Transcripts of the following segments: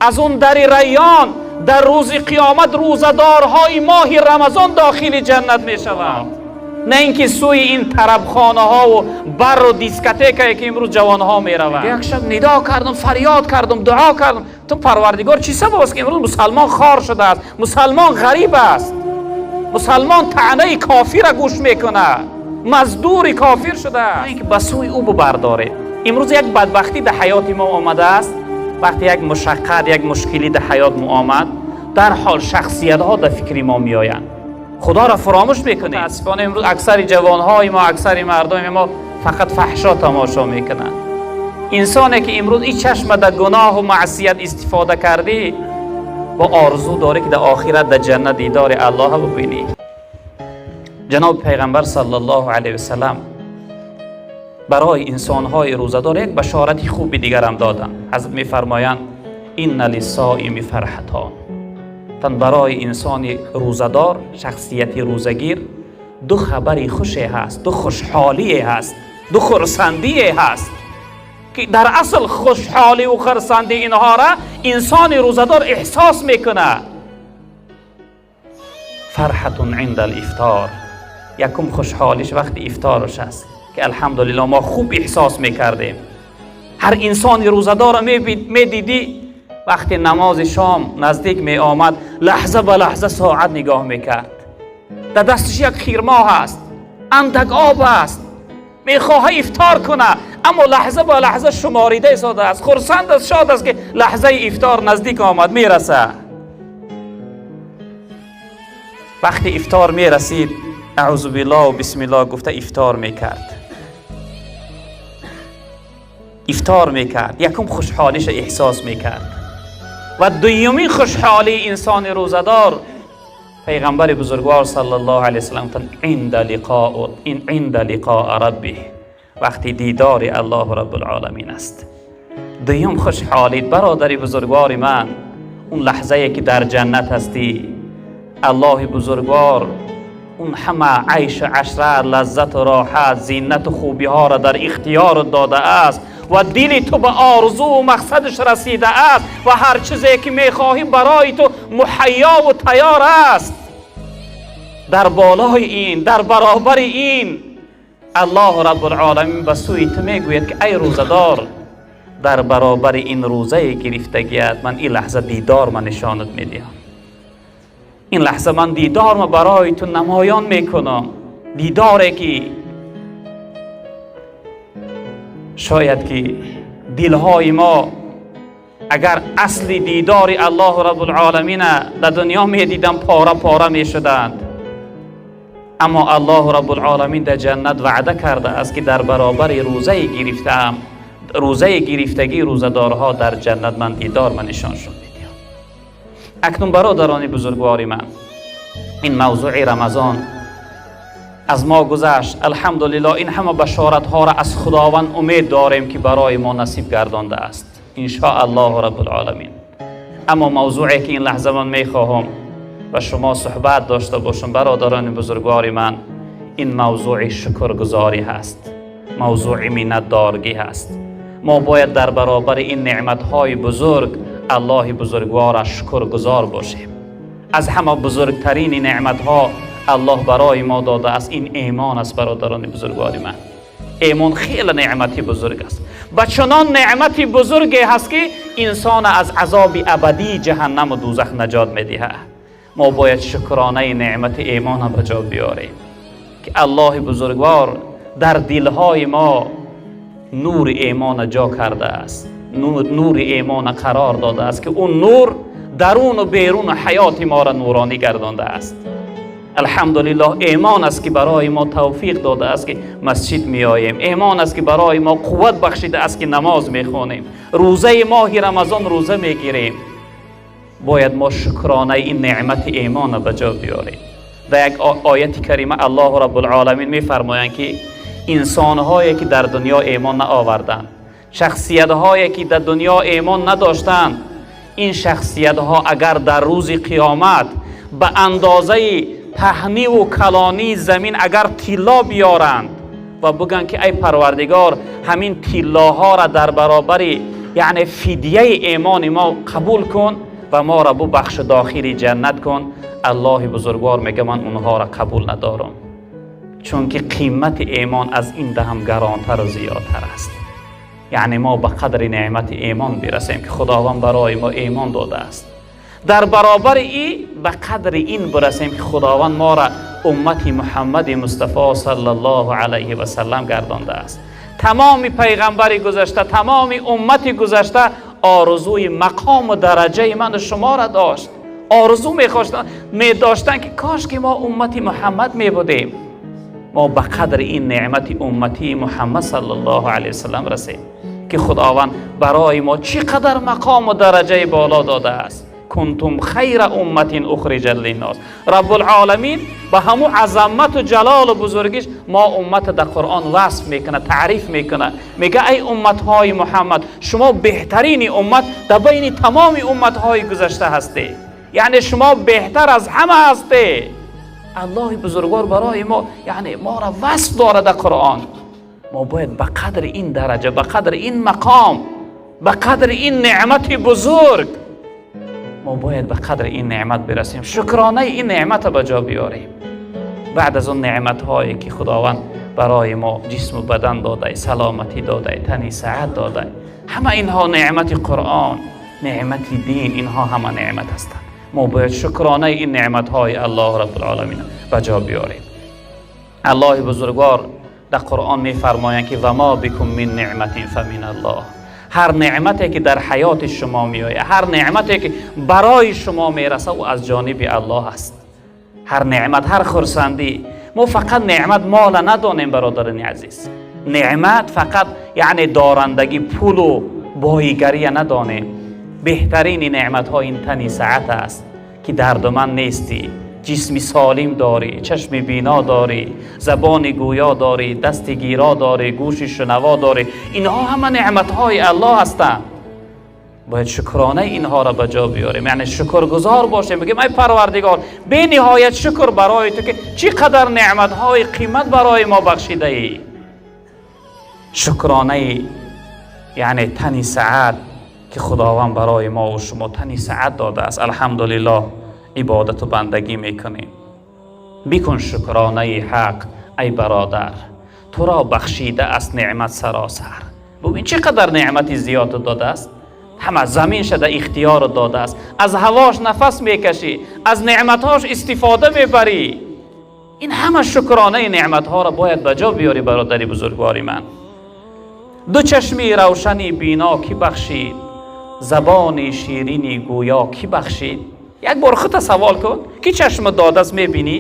Аз он дари Райён дар рӯзи қиёмат рӯзадорҳои моҳи Рамазон дохили ҷаннат мешаванд, на инки сӯи ин тарабхонаҳо ва бару дискотекае ки имрӯз ҷавонҳо мераванд. Як шаб нидо кардам, фарёд кардам, дуо кардам: ту Парвардигор, чӣ сабаб аст ки имрӯз мусалмон хор шудааст, мусалмон ғариб аст, мусалмон таънаи кофира гӯш мекунад, маздури кофир шудааст? Инки ба сӯи ӯ бибардоред. Имрӯз як бадбахтӣ дар ҳаёти мо омадааст. Вақте як мушаққат, як мушкилӣ дар ҳаёт мо омад, дарҳол шахсиятҳо дар фикри мо меоянд, худоро фаромӯш мекунем. Мутаассифона, имрӯз аксари ҷавонҳои мо, аксари мардуми мо фақат фаҳшо тамошо мекунанд. Инсоне ки имрӯз ин чашма дар гуноҳу маъсият истифода кардӣ, бо орзу дорӣ ки дар охират дар ҷаннат дидори Аллоҳ бибинӣ. Ҷаноби Пайғамбар саллаллоҳу алайҳи васалам барои инсонҳои рӯзадор як башорати хуби дигарам доданд. Ҳазрат мефармоянд: инна лиссоими фарҳатон. Тан барои инсони рӯзадор, шахсияти рӯзагир, ду хабари хуше ҳаст, ду хушҳолие ҳаст, ду хурсандие ҳаст, ки дар асл хушҳоливу хурсандӣ инҳоро инсони рӯзадор эҳсос мекунад. Фарҳатун инда алифтор. Якум хушҳолиш вақти ифтораш аст, ки алҳамдулилло мо хуб эҳсос мекардем. Ҳар инсони рӯзадорро медидӣ, вақти намози шом наздик меомад, лаҳза ба лаҳза соат нигоҳ мекард. Дар дасташ як хирмо ҳаст, андак об аст, мехоҳа ифтор куна, аммо лаҳза ба лаҳза шуморида истодааст, хурсанд аст, шод аст, ки лаҳзаи ифтор наздик омад, мераса. Вақти ифтор мерасид, аъузу биллоҳ бисмиллоҳ гуфта ифтор мекард, ифтор мекард, якум хушҳолиша эҳсос мекард. Ва дуюмин хушҳолии инсони рӯзадор, Пайғамбари бузургвор саллаллоҳу алайҳи васаллам гуфтанд: инда лиқоу ин инда лиқоа раббиҳ, вақти дидори Аллоҳу Раббулоламин аст. Дуюм хушҳолит, бародари бузургвори ман, он лаҳзае ки дар ҷаннат ҳастӣ, Аллоҳи бузургвор он ҳама айшу ашрат, лаззату роҳат, зинату хубиҳоро дар ихтиёрат додааст ва дили ту ба орзуву мақсадаш расидааст ва ҳар чизе ки мехоҳӣ, барои ту муҳайёву тайёр аст. Дар болои ин, дар баробари ин, Аллоҳу Раббулоламин ба сӯи ту мегӯяд, ки ай рӯзадор, дар баробари ин рӯзае гирифтагият ман ин лаҳза дидор ма нишонат медиҳам, ин лаҳза ман дидорма барои ту намоён мекунам, дидоре ки шояд ки дилҳои мо агар асли дидори Аллоҳу Раббулоламина дар дунё медиданд, пора пора мешуданд. Аммо Аллоҳу Раббулоламин дар ҷаннат ваъда кардааст, ки дар баробари рӯзае гирифтаам, рӯзаи гирифтагии рӯзадорҳо, дар ҷаннат ман дидор ма нишоншон медиҳам. Акнун, бародарони бузургвори ман, ин мавзӯи Рамазон аз мо гузашт. Алҳамдулилло, ин ҳама башоратҳоро аз Худованд умед дорем, ки барои мо насиб гардондааст, иншоаллоҳу Раббулоламин. Аммо мавзӯе ки ин лаҳза ман мехоҳам ба шумо суҳбат дошта бошам, бародарони бузургвори ман, ин мавзӯи шукргузорӣ ҳаст, мавзӯи миннатдоргӣ ҳаст. Мо бояд дар баробари ин неъматҳои бузург Аллоҳи бузургвора шукргузор бошем. Аз ҳама бузургтарини неъматҳо Аллоҳ барои мо додааст, ин имон аст. Бародарони бузургвори ман, имон хеле неъмати бузург аст ва чунон неъмати бузурге ҳаст, ки инсона аз азоби абадии ҷаҳаннаму дӯзах наҷот медиҳад. Мо бояд шукронаи неъмати имона ба ҷо биёрем, ки Аллоҳи бузургвор дар дилҳои мо нури имона ҷо кардааст, нури имона қарор додааст, ки он нур даруну беруну ҳаёти моро нуронӣ гардондааст. Алҳамдулиллоҳ, имон аст, ки барои мо тавфиқ додааст, ки масҷид меоем. Имон аст, ки барои мо қувват бахшидааст, ки намоз мехонем, рӯзаи моҳи Рамазон рӯза мегирем. Бояд мо шукронаи ин неъмати имона ба ҷо биёрем. Дар як ояти карима Аллоҳу Раббулоламин мефармоянд, ки инсонҳое ки дар дунё имон наоварданд, шахсиятҳое ки дар дунё имон надоштанд, ин шахсиятҳо агар дар рӯзи қиёмат ба андозаи паҳниву калонии замин агар тилло биёранд ва бигӯянд, ки ай Парвардигор, ҳамин тиллоҳоро дар баробари Яъне фидияи имони мо қабул кун ва моро бубахш, дохили ҷаннат кун. Аллоҳи бузургвор мегӯяд: ман онҳоро қабул надорам, чунки қимати имон аз ин даҳам гаронтар ва зиёдтар аст. Яъне мо ба қадри неъмати имон бирасем, ки Худованд барои мо имон додааст, дар баробари ин ба қадри ин бирасем, ки Худованд моро уммати Муҳаммади Мустафо саллаллоҳу алайҳи васаллам гардондааст. Тамоми пайғамбари гузашта, тамоми уммати гузашта орзуи мақому дараҷаи ману шуморо дошт, орзу медоштанд, ки кош ки мо уммати Муҳаммад мебудем. Мо ба қадри ин неъмати умматии Муҳаммад саллаллоҳу алайҳи васаллам расем, ки Худованд барои мо чӣ қадар мақому дараҷаи боло додааст. Кунтум хайра умматин ухриҷат линнос. Раббулоламин ба ҳамун азамату ҷалолу бузургиш мо уммата дар Қуръон васф мекунад, таъриф мекунад, мега: ай умматҳои Муҳаммад, шумо беҳтарини уммат дар байни тамоми умматҳои гузашта ҳастед, яъне шумо беҳтар аз ҳама ҳастед. Аллоҳи бузургвор барои мо, яъне моро васф дорад дар Қуръон. Мо бояд ба қадри ин дараҷа, ба қадри ин мақом, ба қадри ин неъмати бузург, мо бояд ба қадри ин неъмат бирасем, шукронаи ин неъматро ба ҷо биёрем. Баъд аз он неъматҳое, ки Худованд барои мо ҷисму бадан додай, саломатӣ додай, тани саат додай, ҳама инҳо неъмати Қуръон, неъмати дин, инҳо ҳама неъмат ҳастанд. Мо бояд шукронаи ин неъматҳои Аллоҳ Раббулоламин ба ҷо биёрем. Аллоҳи бузургвор дар Қуръон мефармоянд, ки ва мо бикум мин неъматин фамин Аллоҳ. Ҳар неъмате, ки дар ҳаёти шумо меояд, ҳар неъмате, ки барои шумо мерасад, ӯ аз ҷониби Аллоҳ аст. Ҳар неъмат, ҳар хурсандӣ. Мо фақат неъмат мола надонем, бародарони азиз. Неъмат фақат, яъне, дорандагӣ, пулу боигария надонем. Беҳтарини неъматҳо ин тани саат аст, ки дардуманд нестӣ, ҷисми солим дорӣ, чашми бино дорӣ, забони гӯё дорӣ, дасти гиро дорӣ, гӯши шунаво дорӣ. Инҳо ҳама неъматҳои Аллоҳ ҳастанд. Бояд шукронаи инҳоро ба ҷо биёрем, яъне шукргузор бошем, бигем: ай Парвардигор, бениҳоят шукр барои ту, ки чӣ қадар неъматҳои қимат барои мо бахшидаӣ. Шукронаи, яъне, тани саат, ки Худованд барои мо ва шумо тани саат додааст, алҳамдулиллоҳ, ибодату бандагӣ мекунем. Бикун шукронаи ҳақ, ай бародар, туро бахшида аст неъмат саросар. Бубин, чӣ қадар неъмати зиёду додааст, ҳама замин шада ихтиёру додааст, аз ҳавош нафас мекашӣ, аз неъматҳош истифода мебарӣ. Ин ҳама шукронаи неъматҳоро бояд ба ҷо биёрӣ, бародари бузургвори ман. Ду чашми равшани бино кӣ бахшид? Забони ширини гӯё кӣ бахшид? Як бор худта савол кун: ки чашма додааст, мебинӣ?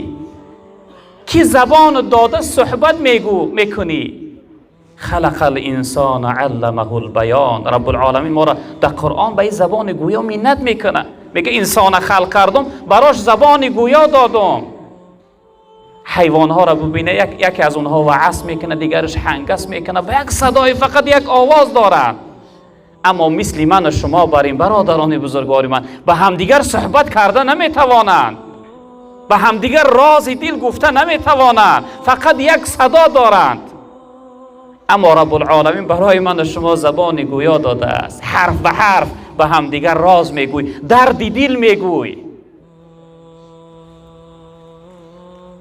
Ки забону дода, суҳбат мегӯ мекунӣ? Халақал инсона алламаҳул баён. Раббулоламин моро дар Қуръон ба ин забони гӯё миннат мекунад, мега: инсона халқ кардум, барош забони гӯё додум. Ҳайвонҳоро бубина, яке аз онҳо ваъас мекунад, дигараш ҳангас мекунад, ба як садои фақат як овоз доранд. Аммо мисли ману шумо бар ин, бародарони бузургвори ман, ба ҳамдигар суҳбат карда наметавонанд, ба ҳамдигар рози дил гуфта наметавонанд, фақат як садо доранд. Аммо Раббулоламин барои ману шумо забони гӯё додааст, ҳарф ба ҳарф ба ҳамдигар роз мегӯй, дарди дил мегӯй.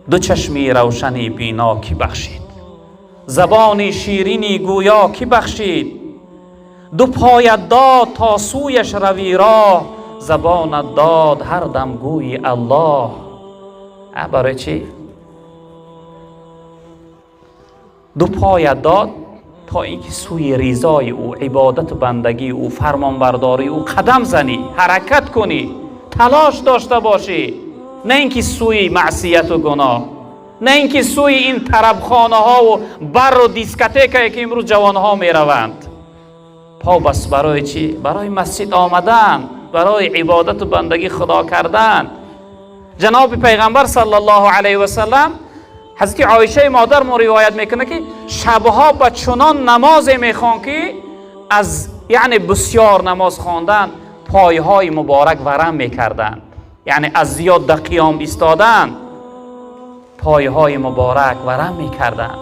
Ду чашми равшани бино кӣ бахшид? Забони ширини гӯё кӣ бахшид? Ду поят дод, то сӯяш равӣ роҳ, забонат дод, ҳар дам гӯи Аллоҳ. Барои чӣ ду поят дод? То ин ки сӯи ризои ӯ, ибодату бандагии ӯ, фармонбардории ӯ қадам занӣ, ҳаракат кунӣ, талош дошта бошӣ, на ин ки сӯи маъсияту гуноҳ, на ин ки сӯи ин тарабхонаҳову барру дискотекае, ки имрӯз ҷавонҳо мераванд. По бас барои чӣ? Барои масҷид омадан, барои ибодату бандагӣ Худо кардан. Ҷаноби пайғамбар саллаллоҳу алайҳи васаллам, ҳазрати Оишаи модар мо ривоят мекунад, ки шабҳо ба чунон намозе мехон, ки аз, яъне, бисёр намоз хондан пойҳои муборак варам мекарданд, яъне аз зиёд да қиём истодан пойҳои муборак варам мекарданд.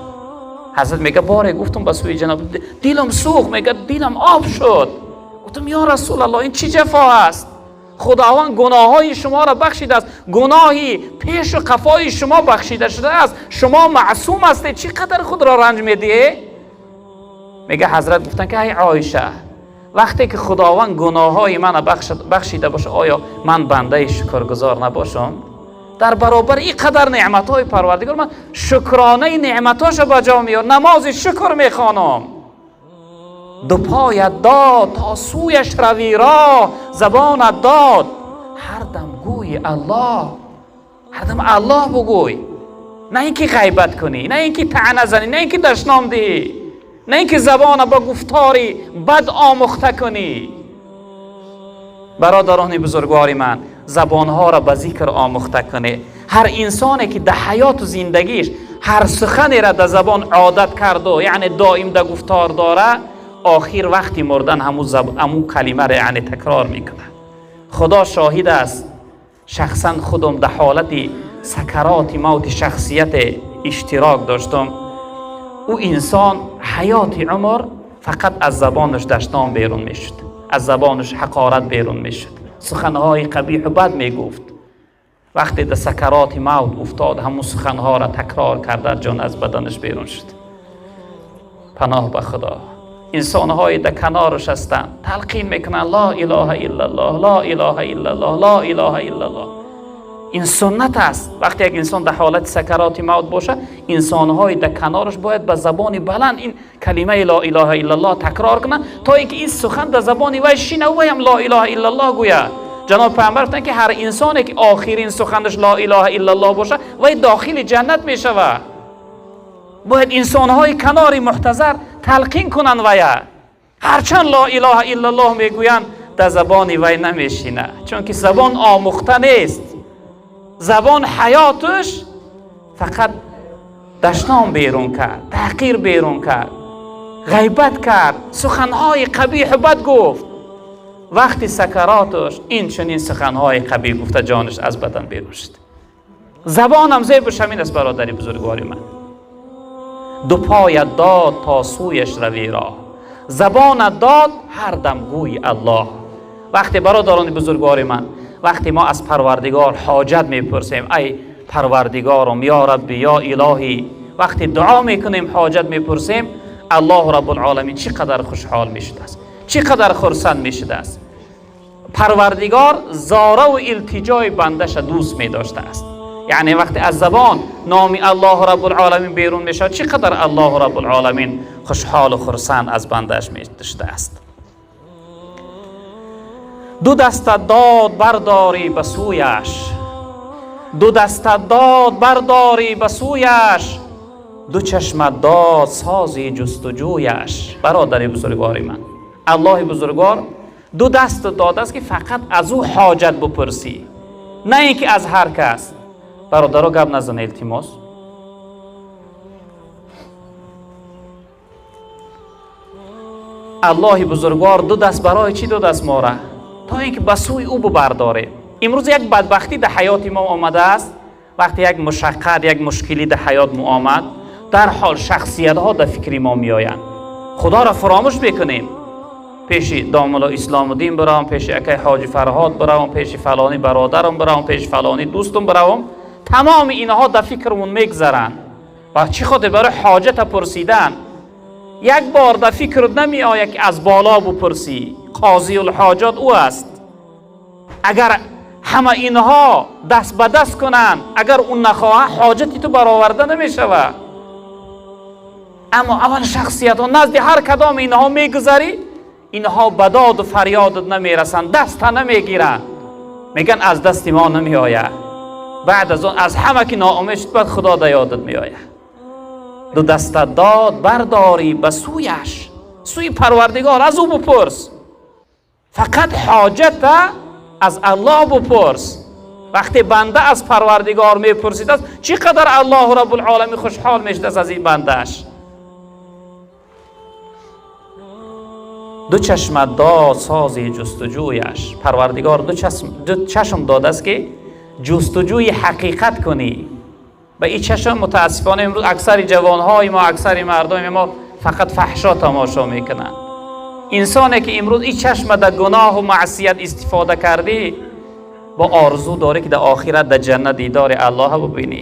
Ҳазрат мега: боре гуфтум ба сӯи ҷаноб, дилам сӯхт, мега, дилам об шуд. Гуфтам ё Расулаллоҳ, ин чӣ ҷафо аст? Худованд гуноҳҳои шуморо бахшидааст, гуноҳи пешу қафои шумо бахшида шудааст, шумо маъсум ҳастед, чӣ қадар худро ранҷ медиҳед? Мега ҳазрат гуфтанд ки эй Оиша, вақте ки Худованд гуноҳҳои маро бахшида бошад, оё ман бандаи шукргузор набошам? Дар баробари ин қадар неъматҳои Парвардигор ман шукронаи неъматҳошро ба ҷо меорам, намози шукр мехонам. Ду поят дод то сӯяш равӣ роҳ, забонат дод ҳар дам гӯй Аллоҳ, ҳар дам Аллоҳ бигӯй, на ин ки ғайбат кунӣ, на ин ки таъна занӣ, на ин ки дашном диҳӣ, на ин ки забона ба гуфтори бад омӯхта кунӣ. Бародарони бузургвори ман, забонҳоро ба зикр омӯхта кунед. Ҳар инсоне ки дар ҳаёту зиндагиш ҳар суханеро дар забон одат карду, яъне доим дар гуфтор дора, охир вақти мурдан ҳамун калимаро яъне такрор мекунад. Худо шоҳид аст, шахсан худам дар ҳолати сакароти мавти шахсият иштирок доштам. Ӯ инсон ҳаёти умр фақат аз забонаш дашном берун мешуд, аз забонаш ҳақорат берун мешуд, суханҳои қабиҳу бад мегуфт. Вақте дар сакароти мавт уфтод, ҳамун суханҳоро такрор карда ҷон аз баданаш берун шуд. Паноҳ ба Худо. Инсонҳое дар канораш ҳастанд, талқин мекунанд ло илоҳа иллаллоҳ, ло илоҳа иллаллоҳ, ло илоҳа иллаллоҳ. Ин суннат аст. Вақте як инсон дар ҳолати сакароти мавт бошад, инсонҳои дар канораш бояд ба забони баланд ин калимаи ло илоҳа иллаллоҳ такрор кунанд, то ин ки ин сухан дар забони вай шинав, вай ҳам ло илоҳа иллаллоҳ гӯяд. Ҷаноб Пайғамбар гуфтанд ки ҳар инсоне ки охирин суханаш ло илоҳа иллаллоҳ бошад, вай дохили ҷаннат мешавад. Бояд инсонҳои канори муҳтазар талқин кунанд вая. Ҳарчанд ло илоҳа иллаллоҳ мегӯянд, дар забони вай намешинад, чунки забон омӯхта нест. Забон ҳаёташ фақат дашном берун кард, таҳқир берун кард, ғайбат кард, суханҳои қабиҳу бад гуфт. Вақти сакароташ ин чунин суханҳои қабиҳ гуфта ҷонаш аз бадан берун шуд. Забонам зебуш ҳамин аст, бародари бузургвори ман. Ду поят дод то сӯяш равӣ роҳ, забонат дод ҳар дам гӯй Аллоҳ. Вақте бародарони бузургвори ман, вақте мо аз Парвардигор ҳоҷат мепурсем, ай Парвардигорум, ё Рабби, ё Илоҳӣ, вақте дуо мекунем, ҳоҷат мепурсем, Аллоҳ Раббулъоламин чӣ қадар хушҳол мешудааст, чӣ қадар хурсанд мешудааст. Парвардигор зораву илтиҷои бандаша дӯст медоштааст. Яъне вақте аз забон номи Аллоҳ Раббулъоламин берун мешавад, чӣ қадар Аллоҳ Раббулъоламин хушҳолу хурсанд аз бандааш мешудааст. Ду даста дод бардорӣ ба сӯяш, ду даста дод бардорӣ ба сӯяш, ду чашма дод сози ҷустуҷӯяш. Бародари бузургвори ман, Аллоҳи бузургвор ду даст додааст ки фақат аз ӯ ҳоҷат бупурсӣ, на ин ки аз ҳар кас. Бародаро, гап назан, илтимос. Аллоҳи бузургвор ду даст барои чӣ додааст мора? То ин ки ба сӯи ӯ бубардорем. Имрӯз як бадбахтӣ дар ҳаёти мо омадааст. Вақте як мушаққат, як мушкилӣ дар ҳаёт мо омад, дарҳол шахсиятҳо дар фикри мо меоянд, Худоро фаромӯш мекунем. Пеши домулло Исломуддин биравам, пеши акай ҳоҷи Фарҳод биравам, пеши фалонӣ бародарам биравам, пеши фалонӣ дӯстум биравам, тамоми инҳо дар фикрмон мегзаранд. Ба чӣ хотир? Барои ҳоҷата пурсидан. Як бор дар фикрт намеояд ки аз боло бупурсӣ, қозиулҳоҷот ӯ аст. Агар ҳама инҳо даст ба даст кунанд, агар ӯ нахоҳад, ҳоҷати ту бароварда намешавад. Аммо аввал шахсиятҳо назди ҳар кадоми инҳо мегузарӣ, инҳо ба доду фарёдат намерасанд, даста намегиранд, мегӯянд аз дасти мо намеояд. Баъд аз он аз ҳама ки ноумед шуд, баъд Худо да ёдат меояд. Ду даста дод бардорӣ ба сӯяш, сӯи Парвардигор, аз ӯ бупурс, фақат ҳоҷата аз Аллоҳ бупурс. Вақте банда аз Парвардигор мепурсидааст, чӣ қадар Аллоҳу Раббулъоламин хушҳол мешудааст аз ин бандааш. Ду чашма дод сози ҷустуҷӯяш. Парвардигор ду чашм додааст ки ҷустуҷӯи ҳақиқат кунӣ. Ба ин чашм мутаассифона имрӯз аксари ҷавонҳои мо, аксари мардуми мо фақат фаҳшо тамошо мекунанд. Инсоне ки имрӯз ин чашма дар гуноҳу маъсият истифода кардӣ, бо орзу дорӣ ки дар охират дар ҷаннат дидори Аллоҳ бибинӣ.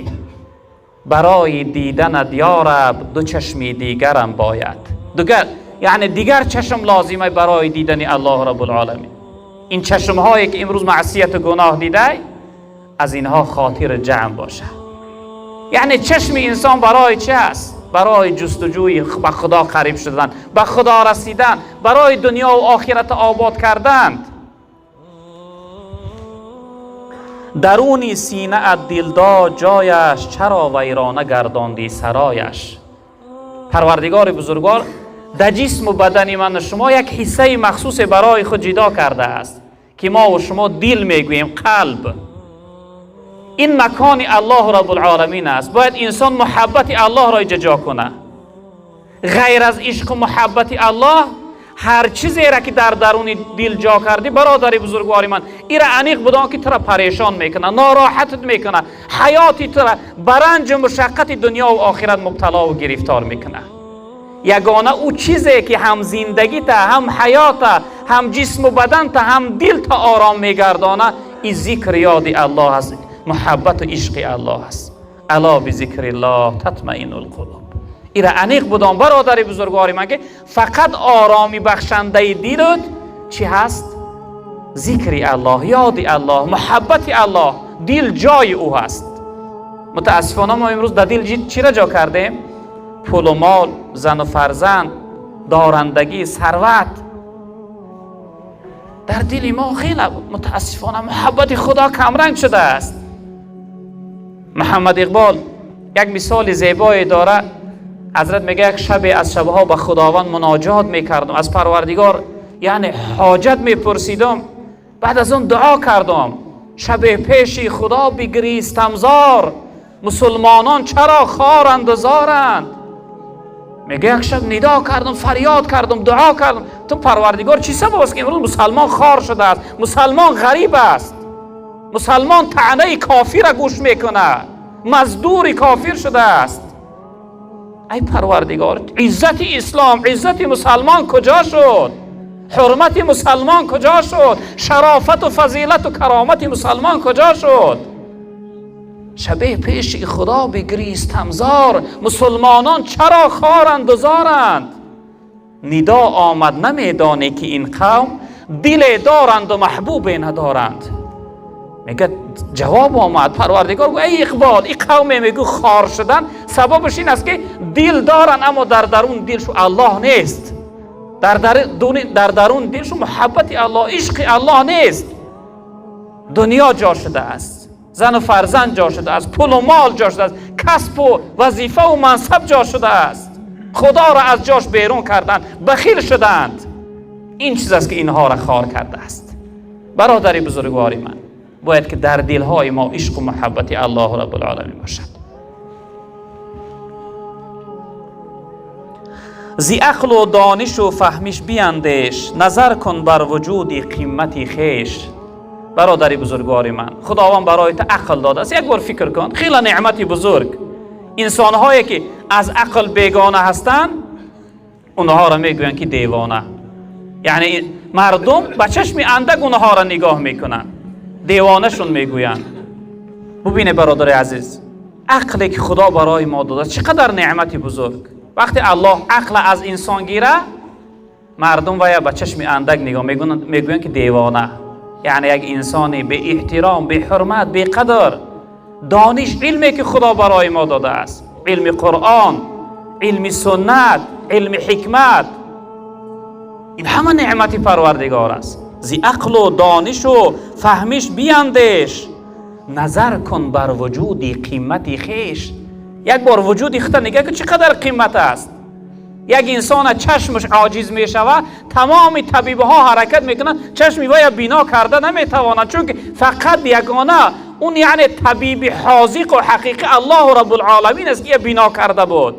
Барои диданат ё раб ду чашми дигарам бояд. Дигар яъне дигар чашм лозима барои дидани Аллоҳ раббулъоламин. Ин чашмҳое ки имрӯз маъсияту гуноҳ дидай, аз инҳо хотир ҷамъ бошад. Яъне чашми инсон барои чӣ аст? Барои ҷустуҷӯи ба Худо қариб шудан, ба Худо расидан, барои дунё ва охират обод кардан. Даруни синаат дилдод ҷояш, чаро вайрона гардондӣ сарояш. Парвардигори бузургвор дар ҷисму бадани ман шумо як ҳиссаи махсусе барои худ ҷидо кардааст ки мо ва шумо дил мегӯем, қалб. Ин макони Аллоҳ раббулъоламин аст. Бояд инсон муҳаббати Аллоҳро иҷо кунад. Ғайр аз ишқу муҳаббати Аллоҳ ҳар чизеро ки дар даруни дил ҷо кардӣ, бародари бузургвори ман, ира аниқ будон ки тура парешон мекунад, нороҳатат мекунад, ҳаёти тура ба ранҷу мушаққати дунё ва охират мубталову гирифтор мекунад. Ягона ӯ чизе ки ҳам зиндагита, ҳам ҳаёта, ҳам ҷисму баданта, ҳам дилта ором мегардона, ин зикр ёди Аллоҳ аст, муҳаббату ишқи Аллоҳ аст. Ало бизикриллоҳ татмаиннул қулуб. Ира аниқ будон бародари бузургвори ман ки фақат ороми бахшандаи дилут чӣ ҳаст? Зикри Аллоҳ, ёди Аллоҳ, муҳаббати Аллоҳ. Дил ҷои ӯ ҳаст. Мутаассифона мо имрӯз дар дил чиро ҷо кардем? Пулу мол, зану фарзанд, дорандагӣ, сарват. Дар дили мо хеле мутаассифона муҳаббати Худо камранг шудааст. Муҳаммад Иқбол як мисоли зебое дорад. Ҳазрат мегӯяд як шабе аз шабҳо ба Худованд муноҷот мекардам, аз Парвардигор яъне ҳоҷат мепурсидам, баъд аз он дуо кардам. Шабе пеши Худо бигристам зор, мусулмонон чаро хоранд зоранд. Мегӯяд як шаб нидо кардам, фарёд кардам, дуо кардам. Ту Парвардигор чӣ сабаб аст ки имрӯз мусалмон хор шудааст, мусалмон ғариб аст, мусалмон таънаи кофира гӯш мекунад, маздури кофир шудааст. Ай Парвардигор, иззати ислом, иззати мусалмон куҷо шуд? Ҳурмати мусалмон куҷо шуд? Шарофату фазилату каромати мусалмон куҷо шуд? Шабе пеши Худо бигристам зор, мусулмонон чаро хоранд зоранд. Нидо омад, намедонӣ ки ин қавм диле доранду маҳбубе надоранд. Мегӯяд ҷавоб омад, Парвардигор гӯ эй Иқбол, ин қавме мегӯ хор шудан сабабаш ин аст ки дил доранд, аммо дар дарун дилшу Аллоҳ нест, дар дарун дилшу муҳаббати Аллоҳ, ишқи Аллоҳ нест. Дунё ҷо шудааст, зану фарзанд ҷо шудааст, пулу мол ҷо шудааст, касбу вазифаву мансаб ҷо шудааст. Худоро аз ҷош берун карданд, бахил шуданд. Ин чиз аст ки инҳоро хор кардааст. Бародари бузургвори ман, бояд ки дар дилҳои мо ишқу муҳаббати Аллоҳу раббулъоламин бошад. Зи ақлу донишу фаҳмиш биандеш, назар кун бар вуҷуди қимати хеш. Бародари бузургвори ман, Худованд барои ту ақл додааст. Як бор фикр кун, хеле неъмати бузург. Инсонҳое ки аз ақл бегона ҳастанд, онҳоро мегӯянд ки девона. Яъне мардум ба чашми андак онҳоро нигоҳ мекунанд, девонашон мегӯянд. Бубине бародари азиз, ақле ки Худо барои мо додааст чӣ қадар неъмати бузург. Вақте Аллоҳ ақла аз инсон гира, мардум вая ба чашми андак нигоҳ мегӯянд ки девона. Яъне як инсони беэҳтиром, беҳурмат, беқадр. Дониш, илме ки Худо барои мо додааст, илми Қуръон, илми суннат, илми ҳикмат, ин ҳама неъмати Парвардигор аст. Зи ақлу донишу фаҳмиш биандеш, назар кун бар вуҷуди қимати хеш. Як бор вуҷуди худта нигоҳ кун, чӣ қадар қимат аст. Як инсона чашмаш оҷиз мешавад, тамоми табибҳо ҳаракат мекунанд, чашми вая бино карда наметавонанд, чунки фақат ягона он яъне табиби ҳозиқу ҳақиқӣ Аллоҳу раббулъоламин аст ки я бино карда буд.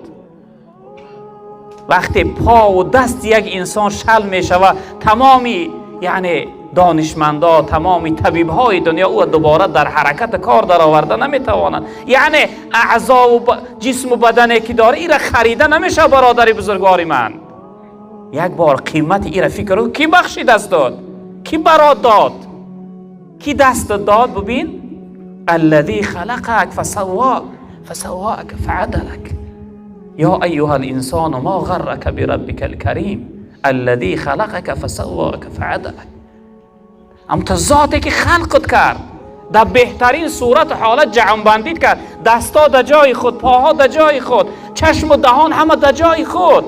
Вақте пову дасти як инсон шал мешавад, тамоми яъне донишмандо, тамоми табибҳои дунё ӯ дубора дар ҳаракати кор дароварда наметавонанд. Яъне аъзову ҷисму бадане ки дора, ира харида намешавад. Бародари бузургвори ман, Як бор қимати ира фикр кун, ки бахшид даст дод, ки барот дод, ки даст дод. Бубин, الذي خلقك فسواك فسواك فعدلك يا أيها الإنسان ما غرك بربك الكريم الذي خلقك فسواك فعدلك. ام ذاتی که خلقت کرد در بهترین صورت و حالت جمع‌بندیت کرد، دستا در جای خود، پاها در جای خود، چشم و دهان همه در جای خود.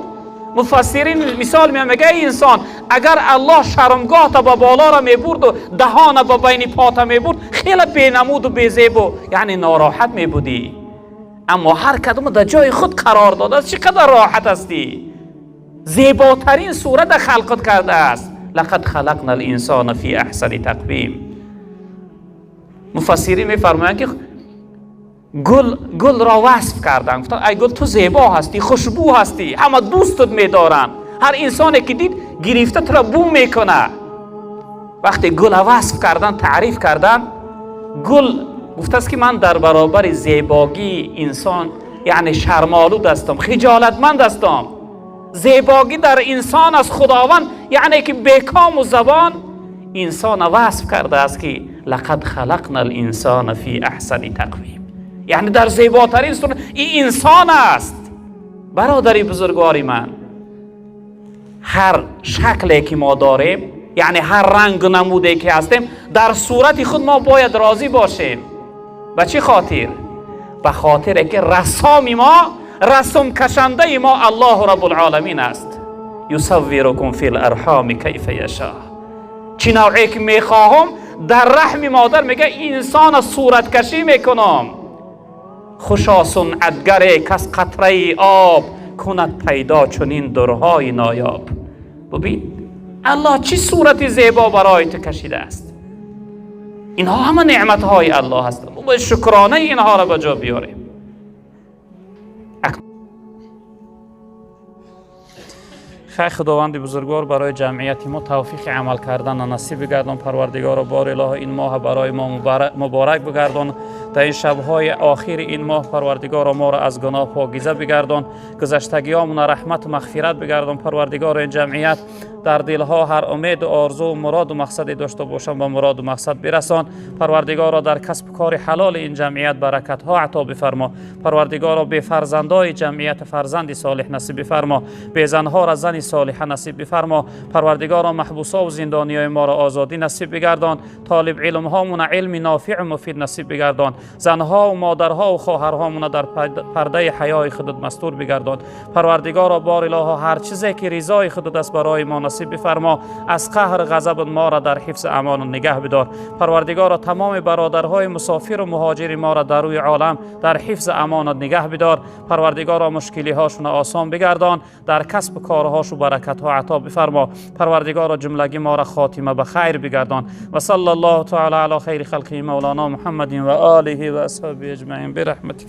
مفسرین مثال میان میگه ای انسان، اگر الله شرمگاه تا با بالا را میبرد و دهان با بین پاتا میبرد، خیلی بینمود و بیزیب و یعنی ناراحت میبودی، اما هر کدوم در جای خود قرار داده است. چقدر راحت هستی، زیباترین صورت خلقت کرده است. لقد خلقنا الانسان فی احسن تقویم. مفسرین میفرمایند که گل را وصف کردن، گفتن ای گل تو زیبا هستی، خوشبو هستی، همه دوستت میدارن، هر انسانی که دید گرفته تو را بو میکنه. وقتی گل وصف کردن، تعریف کردن، گل گفته است که من در برابر زیباگی انسان یعنی شرم‌آلود هستم، خجالتمند هستم. زیباگی در انسان از خداوند، یعنی که بیکام و زبان انسان وصف کرده است که لقد خلقنا الانسان فی احسن تقویم، یعنی در زیباترین صورت این انسان است. برادری بزرگواری من، هر شکلی که ما داریم، یعنی هر رنگ و نمودی که هستیم، در صورت خود ما باید راضی باشیم. به چه خاطر؟ به خاطر که رسام ما، رسم کشنده ما الله رب العالمین است. یصورکم فی الارحام کیف یشاء. چی نوعی که میخواهم در رحم مادر میگه انسان صورت کشی میکنم. خوشا صنعتگر کس قطره آب کند پیدا چنین درهای نایاب. ببین الله چی صورت زیبا برای تو کشیده است. اینها همه نعمتهای الله هستند. ما باید شکرانه اینها را به جا بیاریم. خیر خداوند بزرگوار برای جمعیت ما توفیق عمل کردن نصیب بگردان. پروردگار بار اله این ماه برای ما مبارک بگردان. در این شب‌های آخر این ماه پروردگار ما را از گناه پاکیزه بگردان، گذشتگیامون رحمت و مغفرت بگردان. پروردگار این جمعیت در دلها هر امید و آرزو و مراد و مقصدی داشته باشند و مراد و مقصد برسان. پروردگار را در کسب کار حلال این جمعیت برکت ها عطا بفرما. پروردگار را به فرزندای جمعیت فرزند صالح نصیب بفرما، به زنها را زن صالحه نصیب بفرما. پروردگار را محبوسا و زندانیای ما را آزادی نصیب بگردان. طالب علم هامون علم نافع و مفید نصیب بگردان. زنها و مادرها و خواهرهامون در پرده حیای خودت مستور بگردان. پروردگار را بار اله هر چیزی که رضای خودت است برای ما نصیب بفرما. از قهر غضب ما را در حفظ امان و نگه بدار. پروردگارا تمام برادرهای مسافر و مهاجر ما را در روی عالم در حفظ امان و نگه بدار. پروردگارا مشکلی هاشون آسان بگردان، در کسب کارهاش و برکت ها عطا بفرما. پروردگارا جملگی ما را خاتمه به خیر بگردان. و صلی الله تعالی علی خیر خلقه مولانا محمد و آله و اصحابه اجمعین برحمتک.